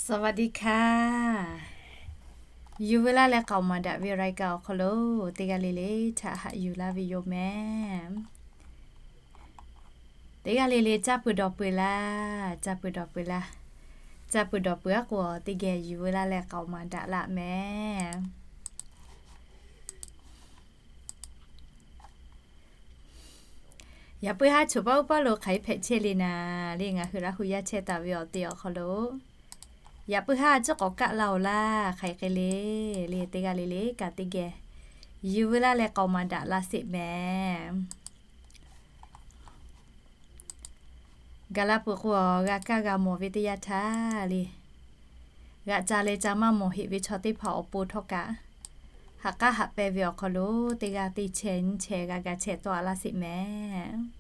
สวัสดีค่ะ Yuˬ veu laˇ leh k'aoˍ maˍ daꞈ ve รายการ awˬ hk'aw lo teˇ g'aˇ le le htaꞈ haꞈ yuˬ laˇ ve yoˬ mehˍ. Teˇ g'aˇ le le caˇ peuˬ dawˬ peuˬ laˇ, caˇ peuˬ dawˬ peuˬ laˇ. Caˇ peuˬ dawˬ peuˬ aˉ k'o, teˇ geh yuˬ veu laˇ leh k'aoˍ maˍ daꞈ laˇ mehˍ. Yaꞈ puiˉ haˉ choˬ paˉ uˉ paˉ lo hk'aˬ hk'e hpehꞈ chehˇ le naˍ le, ngaˬ hui Laˇ hu yaˇ chehˇ taˍ ve awˬ te awˬ hk'aw lo yaꞈ puiˉ haˉ a ciˉ k'awꞈ kaˆ la-oˬ laˇ, hk'aˬ hk'e le le, teˇ g'aˇ le le kaꞈ teˇ geh yuˬ veu laˇ leh k'aoˍ maˍ daꞈ laˇ sheˍ mehˍ. Gaˬ la peuˬ k'o, g'a kaˇ g'a mawˬ ve teˇ yanˇ htaˇ le, g'aꞈ ca leh ca maˇ mawˬ heꞈ ve chaw teˇ hpaˍ awˬ pon htawˇ kaꞈ, haꞈ k'aˉ haꞈ pehˇ ve awˬ hk'aw lo teˇ g'aˇ teˇ chehˇ nyiˇ chehˇ g'a ga chehˇ tawˆ a laˇ sheˍ mehˍ.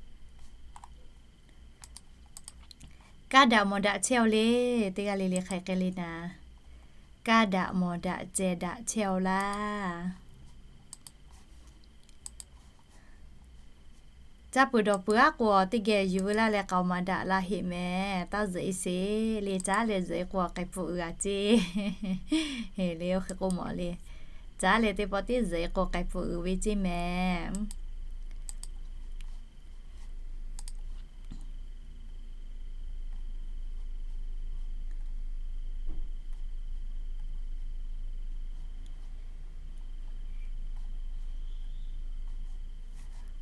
Kaˇ daꞈ mawˬ daꞈ chehˇ-aw le, teˇ g'aˇ le le hk'aˬ hk'e le naˍ, kaˇ daꞈ mawˬ daꞈ cehˬ daꞈ chehˇ-aw laˇ. Caˇ peuˬ dawˬ peuˬ aˉ k'o, teˇ geh yuˬ veu laˇ leh k'aoˍ maˍ daꞈ la heꞈ mehˍ. Taˇ zuhꞈ-e sheˍ le, caˉ leh zuhꞈ-e k'o k'ai pfuhꞈ g'a ceˇ le, oˇ hk'e k'oˆ mawˬ le. Caˉ leh teˇ pawˆ tiˉ zuhꞈ-e k'o k'ai pfuhꞈ uiˍ ve ceˇ mehˍ.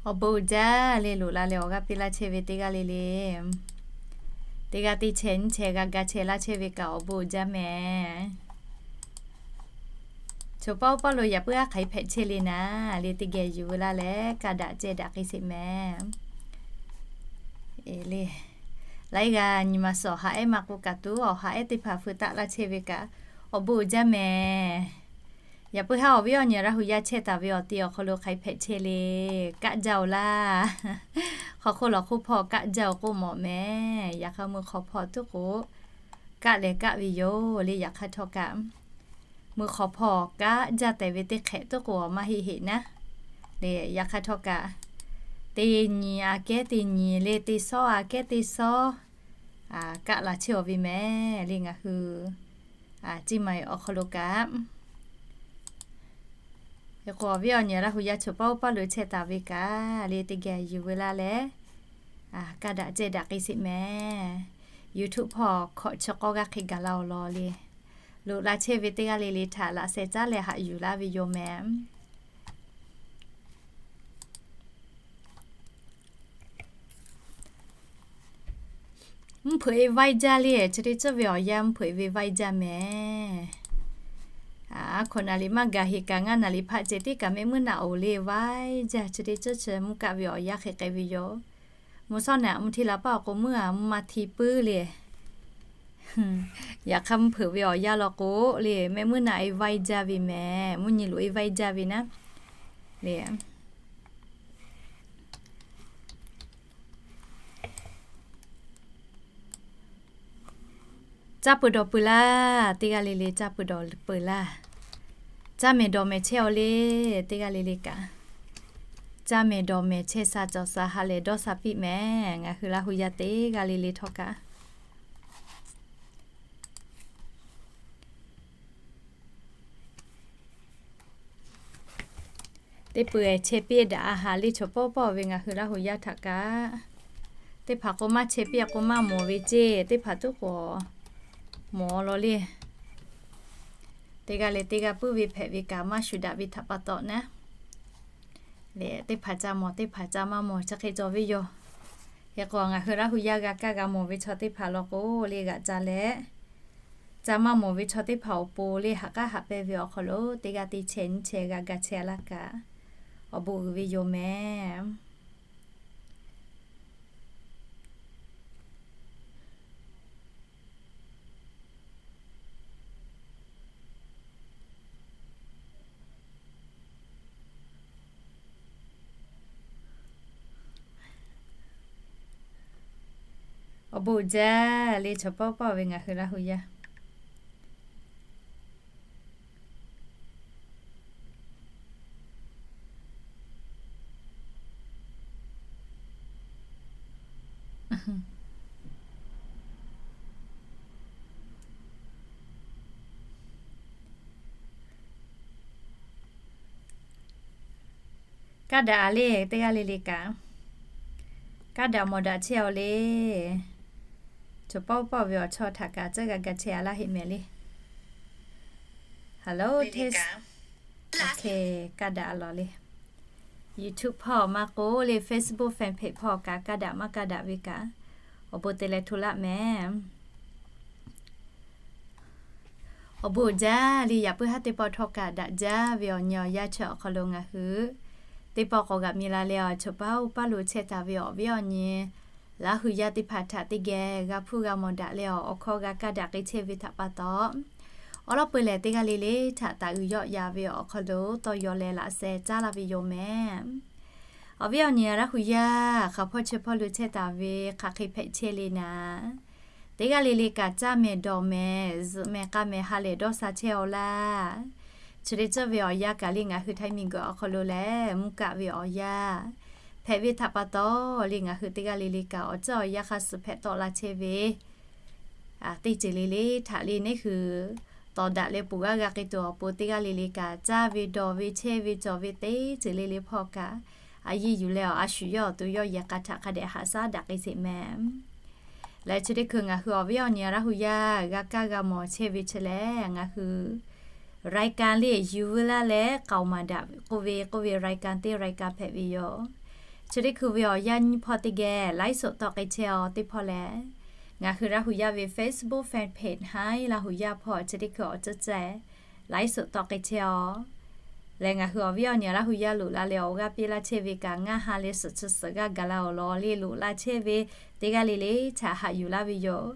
Awˬ bon uiˍ jaˇ le, loꞈ la leh awˬ g'aˇ piˇ laˇ chehˇ ve teˇ g'aˇ le le, teˇ g'aˇ teˇ chehˇ nyiˇ chehˇ g'a ga chehˇ laˇ chehˇ ve kaꞈ awˬ bon uiˍ jaˇ mehˍ. Choˬ paˉ uˉ paˉ lo yaꞈ puiˉ haˉ hk'aˬ hk'e hpehꞈ chehˇ le naˍ le, teˇ geh yuˬ veu laˇ leh kaˇ daꞈ cehˇ daꞈ k'ai sheˍ mehˍ. Laiˉ g'aˇ nyi ma suhˍ awˬ ha ehˉ maˇ k'oˆ kaꞈ tuˬ, awˬ ha ehˉ teˇ hpaˍ feu taˆ laˇ chehˇ ve kaꞈ awˬ bon uiˍ jaˇ mehˍ. Yaꞈ puiˉ haˉ awˬ viˉ awˬ nyi Laˇ hu yaˇ chehˇ taˍ ve awˬ te awˬ hk'aw lo hk'aˬ hk'e hpehꞈ chehˇ le, kaˆ jaˇ-oˬ laˇ. Hk'aw hk'oˆ lawˬ hk'oˆ hpawˇ kaˆ jaˇ-oˬ k'oˆ mawˬ mehˍ. Yaꞈ hk'aˇ meuˇ hk'awꞈ hpawˇ tuˉ k'o kaˆ leh kaˆ ve yoˬ le. Yaꞈ hk'aˇ htawˇ kaꞈ meuˇ hk'awꞈ hpawˇ kaˆ jaˇ tehꞈ ve teˇ hk'ehꞈ tuˉ k'o maˇ heˆ heˆ naˉ le. Yaꞈ hk'aˇ htawˇ kaꞈ teˇ nyi aꞈ kehˉ teˇ nyi le, teˇ sawˉ aꞈ kehˉ teˇ sawˉ kaˆ la chehˇ-aw ve mehˍ le. Ngaˬ hui Ciˇ ma-e awˬ hk'aw lo kaꞈ, hk'e k'o awˬ viˉ awˬ nyi Laˇ hu yaˇ choˬ paˉ uˉ paˉ lo chehˇ taˍ ve kaꞈ le, teˇ geh yuˬ veu laˇ leh kaˇ daꞈ cehˇ daꞈ k'ai sheˍ mehˍ. YouTube hpawˇ hkawꞈ chi k'awˇ g'aˇ hk'e gaˬ la-oˬ law le. Loꞈ la chehˇ ve teˇ g'aˇ le le htaꞈ laꞈ sheh caˉ leh haꞈ yuˬ laˇ ve yoˬ mehˍ. Mvuhˇ hpeuꞈ-e vaiˇ jaˇ le, chi teˇ ceuˬ ve awˬ yanˇ mvuhˇ hpeuꞈ ve vaiˇ jaˇ mehˍ. Aˬ, hkawꞈ naˍ riˍ maˇ gaˬ heˍ kaꞈ ngaˇ naˍ riˍ hpaˆ ceh tiˉ kaꞈ mehˆ muiˉ naꞈ-oˬ le, vaiˇ jaˇ. Chi teˇ ceuˬ chi mvuhˇ kaˆ ve awˬ yanˇ hk'e k'ai ve yoˬ. Mvuhˇ shawˉ naꞈ mvuhˇ hteˇ la paˉ awˬ k'o meuˇ aˬ mvuhˇ maˇ hti puiˉ le. Yaꞈ hk'aˇ mvuhˇ hpeuꞈ ve awˬ yanˇ law k'o le, mehˆ muiˉ naꞈ-e vaiˇ jaˇ ve mehˍ. Mvuhˇ nyi loꞈ-e vaiˇ jaˇ ve naˉ le. Caˇ peuˬ dawˬ peuˬ laˇ, teˇ g'aˇ le le caˇ peuˬ dawˬ peuˬ laˇ. Caˇ mehˍ dawˬ mehˍ chehˇ-aw le, teˇ g'aˇ le le kaꞈ. Caˇ mehˍ dawˬ mehˍ chehˇ sha cawˬ sha ha lehˬ dawˇ sha piˇ mehˍ. Ngaˬ hui Laˇ hu yaˇ teˇ g'aˇ le le htawˇ kaꞈ teˇ peuˬ chehˇ piˇ daꞈ a haꞈ le. Choˬ pawˆ pawˆ ve ngaˬ hui Laˇ hu yaˇ htaꞈ kaꞈ, teˇ hpaˍ k'o maˇ chehˇ piˇ k'o maˇ mawˬ ve ceˇ, teˇ hpaˍ tuˉ k'o mawˬ law le. Teˇ g'aˇ leh teˇ g'aˇ puiˉ ve hpehꞈ ve kaꞈ maˇ shuˍ daꞈ ve htaꞈ pa taw naˉ le, teˇ hpaˍ ca mawˬ teˇ hpaˍ ca maˇ mawˬ chi hk'e cawˬ ve yoˬ. Hk'e k'o ngaˬ hui Laˇ hu yaˇ g'a kaˇ g'a mawˬ ve chaw teˇ hpaˍ law k'o le, g'aꞈ ca leh ca maˇ mawˬ ve chaw teˇ hpaˍ awˬ pon le, haꞈ k'aˉ haꞈ pehˇ ve awˬ hk'aw lo teˇ g'aˇ teˇ chehˇ nyiˇ chehˇ g'a ga chehˇ laˇ kaꞈ awˬ bon uiˍ ve yoˬ mehˍ. Awˬ bon uiˍ jaˇ le, chaw pawˆ pawˆ ve ngaˬ hui Laˇ hu yaˇ. Kaˇ daꞈ a le, teˇ g'aˇ le le kaꞈ. Kaˇ daꞈ mawˬ daꞈ chehˇ a le. Cawˬ pawˆ pawˆ ve awˬ chawˇ htaꞈ kaꞈ tcuhˉ g'a ga chehˇ a laˇ heˆ mehˍ le. Hello, test. Kaˇ daꞈ a lawˬ le. YouTube hpawˇ maˇ k'oˆ le, Facebook fan page hpawˇ kaꞈ kaˇ daꞈ maˇ kaˇ daꞈ ve kaꞈ, awˬ bon te leh hto laˇ mehˍ. Awˬ bon jaˇ le, yaꞈ puiˉ haˉ teˇ pawˆ htawˇ kaꞈ daꞈ jaˇ ve awˬ nyi awˬ yanˇ chi awˬ hk'aw lo ngaˬ hui teˇ pawˆ k'awꞈ g'aꞈ mi la leh awˬ chawˬ paˇ oˇ paˇ lo chehˇ taˍ ve awˬ viˉ awˬ nyi Laˇ hui yaˇ teˇ hpaˍ htaꞈ teˇ geh g'a hpuˇ g'a mawˬ daꞈ leh awˬ, awˬ hkawˇ g'a kaˇ daꞈ k'ai chehˇ ve htaꞈ pa taw, awˬ lawn peuˬ lehˬ teˇ g'aˇ le le htaꞈ taˍ uiˍ yawˆ yan ve awˬ hk'aw lo tawˇ yaw leh laꞈ sheh caˉ laˇ ve yoˬ mehˍ. Awˬ viˉ awˬ nyi Laˇ hu yaˇ hk'aˬ hpawˇ chi hpawˇ lo chehˇ taˍ ve hk'aˬ hk'e hpehꞈ chehˇ le naˍ, teˇ g'aˇ le le kaꞈ caˇ mehˍ dawˬ mehˍ zuhꞈ mehˍ k'a mehˍ ha lehˬ dawˇ sha chehˇ a laˇ. Chi le tcuhˇ ve awˬ yanˇ kaꞈ le ngaˬ hui Htaiˇ miˬguiˬ awˬ hk'aw lo lehˬ mvuhˇ kaˆ ve awˬ yanˇ hpehꞈ ve htaꞈ pa taw le ngaˬ hui teˇ g'aˇ le le kaꞈ awˬ ceuˬ awˬ yanˇ hk'aˇ suh hpehꞈ tawˆ la chehˇ ve teˇ ceuˬ le le htaꞈ le neˉ hui tawˍ daꞈ leh poˬ g'aˇ g'a k'ai tuˬ awˬ pon teˇ g'aˇ le le kaꞈ caˇ ve dawˬ ve chehˇ ve cawˬ ve teˇ ceuˬ le le hpawˇ kaꞈ a yiˇ yuˬ leh awˬ a shu yawˇ awˬ to yawˇ yehˬ k'a htaꞈ hk'a dehꞈ haꞈ shaˉ daꞈ k'ai sheˍ mehˍ. Leh chi teˇ hkui ngaˬ hui awˬ viˉ awˬ nyi Laˇ hu yaˇ g'a kaˇ g'a mawˬ chehˇ ve chi lehˬ ngaˬ hui รายการ le yuˬ veu laˇ leh k'aoˍ maˍ daꞈ k'oˆ ve k'oˆ ve รายการ teˇ รายการ hpehꞈ ve yoˬ. Chi teˇ hkui ve awˬ yanˇ nyiˇ hpawˇ teˇ geh ไลฟ์สด tawˆ k'ai chehˇ a teˇ hpawˇ lehˬ, ngaˬ hui Laˇ hu yaˇ ve Facebook fan page Htaiˇ Laˇ hu yaˇ hpawˇ chi teˇ hkui awˬ ceuˬ ceh ไลฟ์สด tawˆ k'ai chehˇ a lehˬ ngaˬ hui awˬ viˉ awˬ nyi Laˇ hu yaˇ loꞈ la leh awˬ g'aˇ piˇ laˇ chehˇ ve kaꞈ ngaˇ ha leh suhˍ chi suhˍ g'aˇ gaˬ la awˬ lawn le loꞈ la chehˇ ve teˇ g'aˇ le le htaꞈ haꞈ yuˬ laˇ ve yoˬ.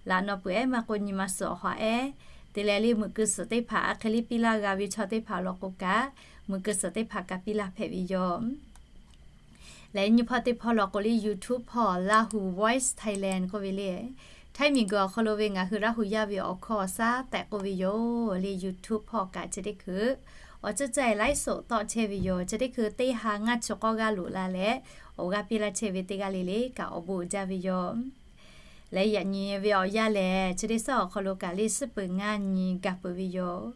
Laꞈ nawˬ peuˬ ehˉ maˇ k'o nyi ma suhˍ awˬ haꞈ ehˉ te leh le meuꞈ keu suhˍ teˇ hpaˍ a hk'e le piˇ laˇ g'a ve chaw teˇ hpaˍ law k'o kaꞈ meuꞈ keu suhˍ teˇ hpaˍ kaꞈ piˇ laˇ hpehꞈ ve yoˬ. Leh nyiˇ hpawˇ teˇ hpawˇ law k'o le YouTube hpawˇ Laˇ hu Voice Thailand k'oˆ ve le, Htaiˇ miˬguiˬ awˬ hk'aw lo ve ngaˬ hui Laˇ hu yaˇ ve awˬ hkawˇ awˬ shaˉ tehꞈ k'oˆ ve yoˬ le. YouTube hpawˇ kaꞈ chi teˇ hkui awˬ ceuˬ ceh ไลฟ์สด tawˆ chehˇ ve yoˬ. Chi teˇ hkui teˇ ha ngaˇ chi k'awˇ g'aˇ loꞈ la leh awˬ g'aˇ piˇ laˇ chehˇ ve teˇ g'aˇ le le kaꞈ awˬ bon uiˍ jaˇ ve yoˬ. Leh yaꞈ nyi ve awˬ yanˇ lehˬ chi teˇ suhˉ awˬ hk'aw lo kaꞈ le suhˉ peuˬ ngaˇ nyi gaˬ peuˬ ve yoˬ.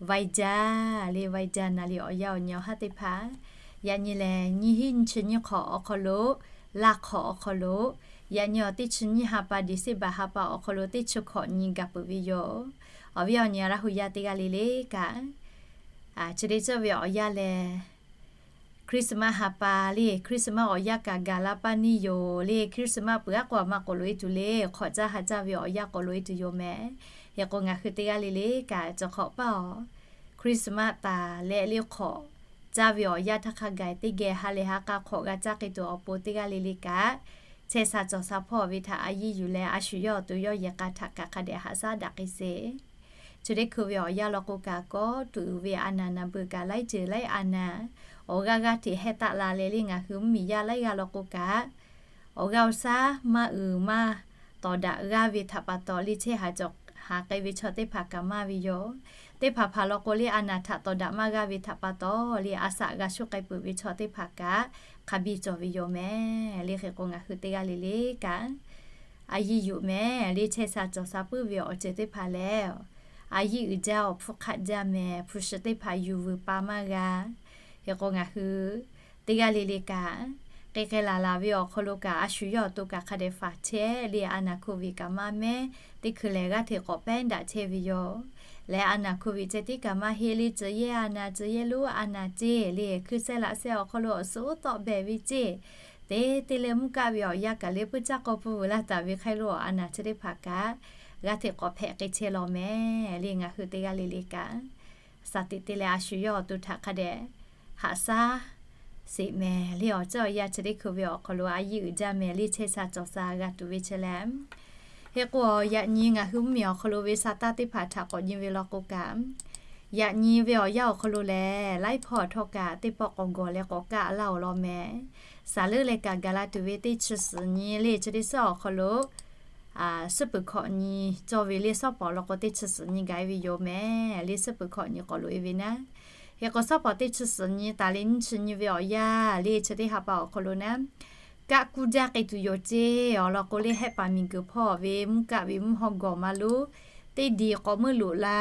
Viber le Viber naˍ le awˬ yanˇ awˬ nyi awˬ haˉ teˇ hpaˍ yaꞈ nyi lehˬ nyiˇ hinˉ nyiˇ chi nyiˇ hk'awꞈ awˬ hk'aw lo, laˇ hk'awꞈ awˬ hk'aw lo, yaꞈ nyi awˬ teˇ chi nyiˇ ha pa December ha pa awˬ hk'aw lo teˇ chi hkawꞈ nyi gaˬ peuˬ ve yoˬ. Awˬ viˉ awˬ nyi Laˇ hu yaˇ teˇ g'aˇ le le kaꞈ, chi teˇ ceuˬ ve awˬ yanˇ lehˬ Christmas ha pa le Christmas awˬ yanˇ kaꞈ gaˬ la paˇ neˇ yoˬ le. Christmas peuˬ aˉ k'o a maˇ k'awꞈ loꞈ e tuˬ le, hk'awꞈ caˇ ha caˇ ve awˬ yanˇ k'awꞈ loꞈ e tuˬ yoˬ mehˍ. Hk'e k'o ngaˬ hui teˇ g'aˇ le le kaꞈ cawˬ hk'awꞈ paˇ awˬ Christmas taˍ leh le hk'awꞈ caˇ ve awˬ yanˇ htaˇ hk'a gaˬ teˇ geh ha lehˬ ha k'a hk'awꞈ g'a caˇ k'ai tuˬ awˬ pon teˇ g'aˇ le le kaꞈ chehˇ sha cawˬ sha hpawˇ ve htaꞈ a yiˇ yuˬ leh a shu yawˇ awˬ to yawˇ yehˬ k'a htaꞈ kaꞈ hk'a dehꞈ haꞈ shaˉ daꞈ k'ai sheˍ. Chi teˇ hkui ve awˬ yanˇ law k'o kaꞈ kawˆ tuˬ uiˍ ve a naˍ naˍ beuꞈ kaꞈ laiˉ ceuˬ laiˉ a naˍ awˬ g'aˇ g'aˇ hteꞈ heh taˆ la leh le ngaˬ hui mvuhˇmiˬ yaˇ laiˉ g'aˇ law k'o kaꞈ awˬ g'aˇ awˬ shaˉ maˇ uiˍ maˇ tawˍ daꞈ g'aˇ ve htaꞈ pa taw le chehˇ ha cawˬ ha k'ai ve chaw teˇ hpaˍ kaꞈ maˇ ve yoˬ. Teˇ hpaˍ hpaˍ law k'o le a naˍ htaꞈ tawˍ daꞈ maˇ g'aˇ ve htaꞈ pa taw le a shaꞈ g'a shuˉ k'ai peuˬ ve chaw teˇ hpaˍ kaꞈ hk'a biˇ cawˬ ve yoˬ mehˍ. Le hk'e k'o ngaˬ hui teˇ g'aˇ le le kaꞈ a yiˇ yuˬ mehˍ le chehˇ sha cawˬ sha puiˉ ve awˬ ceuˬ teˇ hpaˍ lehˬ a yiˇ uiˍ jaˇ awˬ hpfuhˇ hk'aˆ jaˇ mehˍ. Hpu shi teˇ hpaˍ yuˬ vuiˬ pa maˇ g'a. Hk'e k'o ngaˬ hui teˇ g'aˇ le le kaꞈ k'ai k'ai laˬ laˬ ve awˬ hk'aw lo kaꞈ a shu yawˇ awˬ to kaꞈ hk'a dehꞈ faˍ chehˇ le a naˍ โควิด kaꞈ maˇ mehˉ. Teˇ hkui lehˬ g'aˇ hteꞈ k'awꞈ pehˉ daꞈ chehˇ ve yoˬ. Leh a naˍ โควิด ceh tiˉ kaꞈ maˇ heˆ le, ceuˬ yehˇ a naˍ ceuˬ yehˇ lonˉ a naˍ ceˇ le hkui seh laꞈ seh awˬ hk'aw lo awˬ suhˉ tawˆ behˬ ve ceˇ, te te leh mvuhˇ kaˆ ve awˬ yanˇ kaꞈ le puiˉ caˇ k'aw pui vuiˬ laˇ taˍ ve hk'aˇ lo a naˍ chi teˇ hpaˍ kaꞈ g'aˇ hteꞈ k'awꞈ hpehꞈ k'ai chehˇ law mehˍ. Le ngaˬ hui teˇ g'aˇ le le kaꞈ shaˍ tiꞈ te leh a shu yawˇ awˬ to htaꞈ hk'a dehꞈ haꞈ shaˉ sheˍ mehˍ. Le awˬ ceuˬ awˬ yanˇ chi teˇ hkui ve awˬ hk'aw lo a yiˇ uiˍ jaˇ mehˍ le chehˇ sha cawˬ sha g'a tuˬ ve chi lehˬ, hk'e k'o yaꞈ nyi ngaˬ hui mvuhˇmiˬ awˬ hk'aw lo ve sha taˇ teˇ hpaˍ htaꞈ k'awꞈ nyi ve law k'o kaꞈ yaꞈ nyi ve awˬ yanˇ awˬ hk'aw lo lehˬ laiˉ hpawˇ htawˇ kaꞈ teˇ pawˆ k'awꞈ gawˬ leh k'awꞈ kaˆ laˇ awˬ lawn mehˍ. Shaˍ leuˉ leh kaꞈ gaˬ la tuˬ ve teˇ chi suhˍ nyi le chi teˇ suhˉ awˬ hk'aw lo suhˉ peuˬ hkawꞈ nyi cawˬ ve le suhˉ pawˍ law k'o teˇ chi suhˍ nyi gaˬ e ve yoˬ mehˍ. Le suhˉ peuˬ hkawꞈ nyi k'awꞈ loꞈ e ve naˉ, hk'e k'o suhˉ pawˍ teˇ chi suhˍ nyi taˍ le nyiˇ chi nyi ve awˬ yanˇ le chi teˇ ha pa awˬ hk'aw lo naˉ kaˆ kuˇ jaˇ k'ai tuˬ yoˬ ceˇ. Awˬ lawn k'o le hehˆ paˍ miˬguiˬ hpawˇ ve mvuhˇ kaˆ ve mvuhˇ hawˉ gawˬ ma lonˉ teˇ diˬ k'awꞈ meuˇ loꞈ la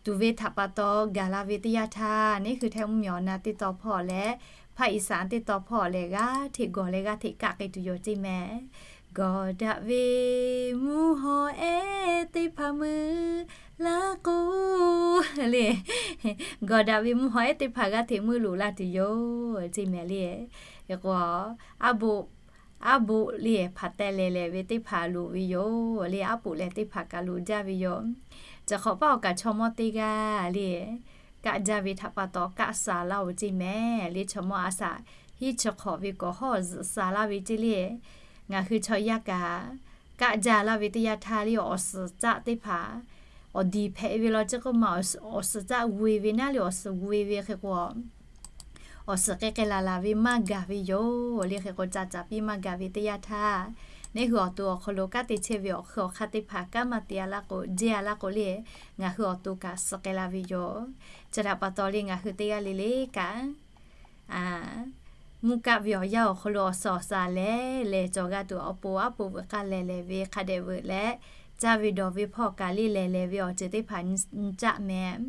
tuˬ ve htaꞈ pa taw gaˬ la ve teˇ yanˇ htaˇ neˉ hui Htaiˇ mvuhˇmiˬ awˬ na teˇ taw hpawˇ leh Hpaˇ Iˉsaˍ teˇ tawn hpawˇ lehˬ, g'aˇ hteꞈ gawˬ leh g'aˇ hteꞈ kaˆ k'ai tuˬ yoˬ ceˇ mehˍ. Gawˬ daꞈ ve mvuhˇ haw ehˉ teˇ hpaˍ meuˇ laˇ k'o le, gawˬ daꞈ ve mvuhˇ haw ehˉ teˇ hpaˍ g'aˇ hteꞈ meuˇ loꞈ la tuˬ yoˬ ceˇ mehˍ le. Hk'e k'o, aˉ boˆ, aˉ boˆ le hpaˍ teh lehˬ lehˬ ve teˇ hpaˍ loꞈ ve yoˬ le. Aˉ poꞈ lehˬ teˇ hpaˍ kaꞈ loꞈ jaˇ ve yoˬ. Chi hk'awꞈ paˆ awˬ kaꞈ chaw mawˇ teˇ g'aˇ le, kaˆ jaˇ ve htaꞈ pa taw kaˆ suh laˇ-oˬ ceˇ mehˍ le. Chaw mawˇ a shaꞈ hiˉ chi hk'awꞈ ve kawꞈ hawˉ zuhꞈ suh laˇ ve ceˇ le. Ngaˬ hui chaw yaˇ kaꞈ kaˆ jaˇ laˇ ve teˇ yanˇ htaˇ le, awˬ suhˍ caˆ teˇ hpaˍ awˬ diˬ hpehꞈ ve law ceˇ k'oˆ ma, awˬ suhˍ caˆ g'oˇ-e ve naˉ le, awˬ suhˍ g'oˇ-e ve hk'e k'o, awˬ suhˍ k'ai k'ai laˬ laˬ ve maˇ gaˬ ve yoˬ le. Hk'e k'o, ca caˍ piˇ maˇ gaˬ ve teˇ yanˇ htaˇ, neˇ hui awˬ to awˬ hk'aw lo kanˉ te chehˇ ve awˬ hkui awˬ hk'aˇ teˇ hpaˍ kanˉ maˇ te-a laˇ k'o, jehˇ-a laˇ k'o le, ngaˬ hui awˬ to kaꞈ suh k'ai la ve yoˬ. Chi htaꞈ pa taw le, ngaˬ hui teˇ g'aˇ le le kaꞈ mvuhˇ kaˆ ve awˬ yanˇ awˬ hk'aw lo awˬ suhˍ awˬ shaˍ lehˬ lehˬ cawˬ g'a tuˬ, awˬ pon aˉ poꞈ veuꞈ k'aˇ lehˬ lehˬ ve hk'a dehꞈ veuꞈ leh, caˇ ve dawˬ ve hpawˇ kaꞈ le lehˬ lehˬ ve awˬ ceuˬ teˇ hpaˍ nyi caˆ mehˍ.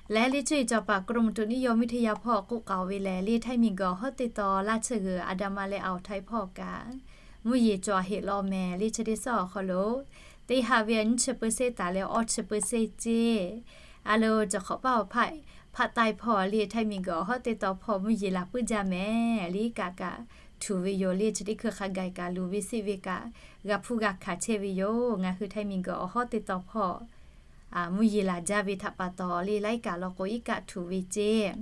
Lehˬ le, cuˇ yiˍ cawˬ paˍ กรมอุตุนิยมวิทยา hpawˇ k'oˆ k'aoˍ ve lehˬ le, htaiˇ miˬguiˬ awˬ hawˉ teˇ tawn laˇ tsuhˇ g'uiˬ Andaman leh Awˬ htaiˇ hpawˇ kaꞈ mvuhˇ yeˬ cawˬ heˆ law mehˍ le. Chi teˇ suhˉ awˬ hk'aw lo teˇ ha ve nyiˇ chi เปอร์เซ็นต์ taˍ leh awˇ chi เปอร์เซ็นต์ ceˇ. A lo, cawˬ hk'awꞈ paˆ awˬ hpaˆ ภาคใต้ hpawˇ le, htaiˇ miˬguiˬ awˬ hawˉ teˇ tawn hpawˇ mvuhˇ yeˬ laˬ puiˉ jaˇ mehˍ le. Kaꞈ kaꞈ htuꞈ ve yoˬ le. Chi teˇ hkui hk'a gaˬ kaꞈ luˬ ve siˆ ve kaꞈ g'a hpuˇ g'a hkanˍ chehˇ ve yoˬ. Ngaˬ hui htaiˇ miˬguiˬ awˬ hawˉ teˇ tawn hpawˇ mvuhˇ yeˬ laˬ jaˇ ve htaꞈ pa taw le, laiˉ kaꞈ law k'o iˉ kaˆ htuꞈ ve ceˇ.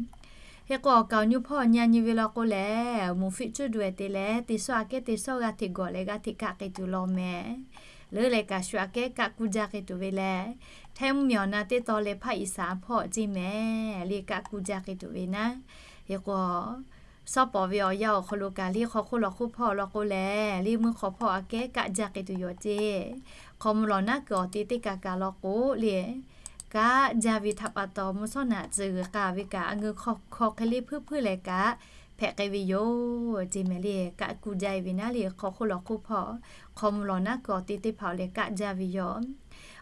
Hk'e k'o, awˬ kaˍ awˬ nyu hpawˇ nyi nyi ve law k'o lehˬ, moˍ fiˆ cuˇ duˬ-e te leh teˇ suhˉ aꞈ kehˉ teˇ suhˉ g'aˇ hteꞈ gawˬ leh g'aˇ hteꞈ kaˆ k'ai tuˬ law mehˍ. Leuˉ leh kaꞈ shu aꞈ kehˉ kaˆ kuˇ jaˇ k'ai tuˬ ve leh, htaiˇ mvuhˇmiˬ awˬ na teˇ tawn leh hpaˇ iˍsaˍ hpawˇ ceˇ mehˍ le, kaˆ kuˇ jaˇ k'ai tuˬ ve naˉ. Hk'e k'o, suhˉ pawˍ ve awˬ yanˇ awˬ hk'aw lo kaꞈ le, hk'aw hk'oˆ lawˬ hk'oˆ hpawˇ law k'o lehˬ le, mvuhˇ hk'aw hpawˇ aꞈ kehˉ kaˆ jaˇ k'ai tuˬ yoˬ ceˇ. Hk'aw mvuh lawˬ naˉ kuiˬ awˬ te teˇ kaˬ kaˬ law k'o le, kaˆ jaˇ ve htaꞈ pa taw mvuhˇ shawˉ naꞈ tcuh g'uiˬ k'a ve kaꞈ, a ngeu hk'aw hk'aw hk'e le hpuiˇ hpuiˇ leh kaꞈ hpehꞈ k'ai ve yoˬ ceˇ mehˍ le. Kaˆ kuˇ jaˇ-e ve naˉ le, hk'aw hk'oˆ lawˬ hk'oˆ hpawˇ, hk'aw mvuh lawˬ naˉ kuiˬ awˬ te teˇ hpaˍ-oˬ leh kaˆ jaˇ ve yoˬ.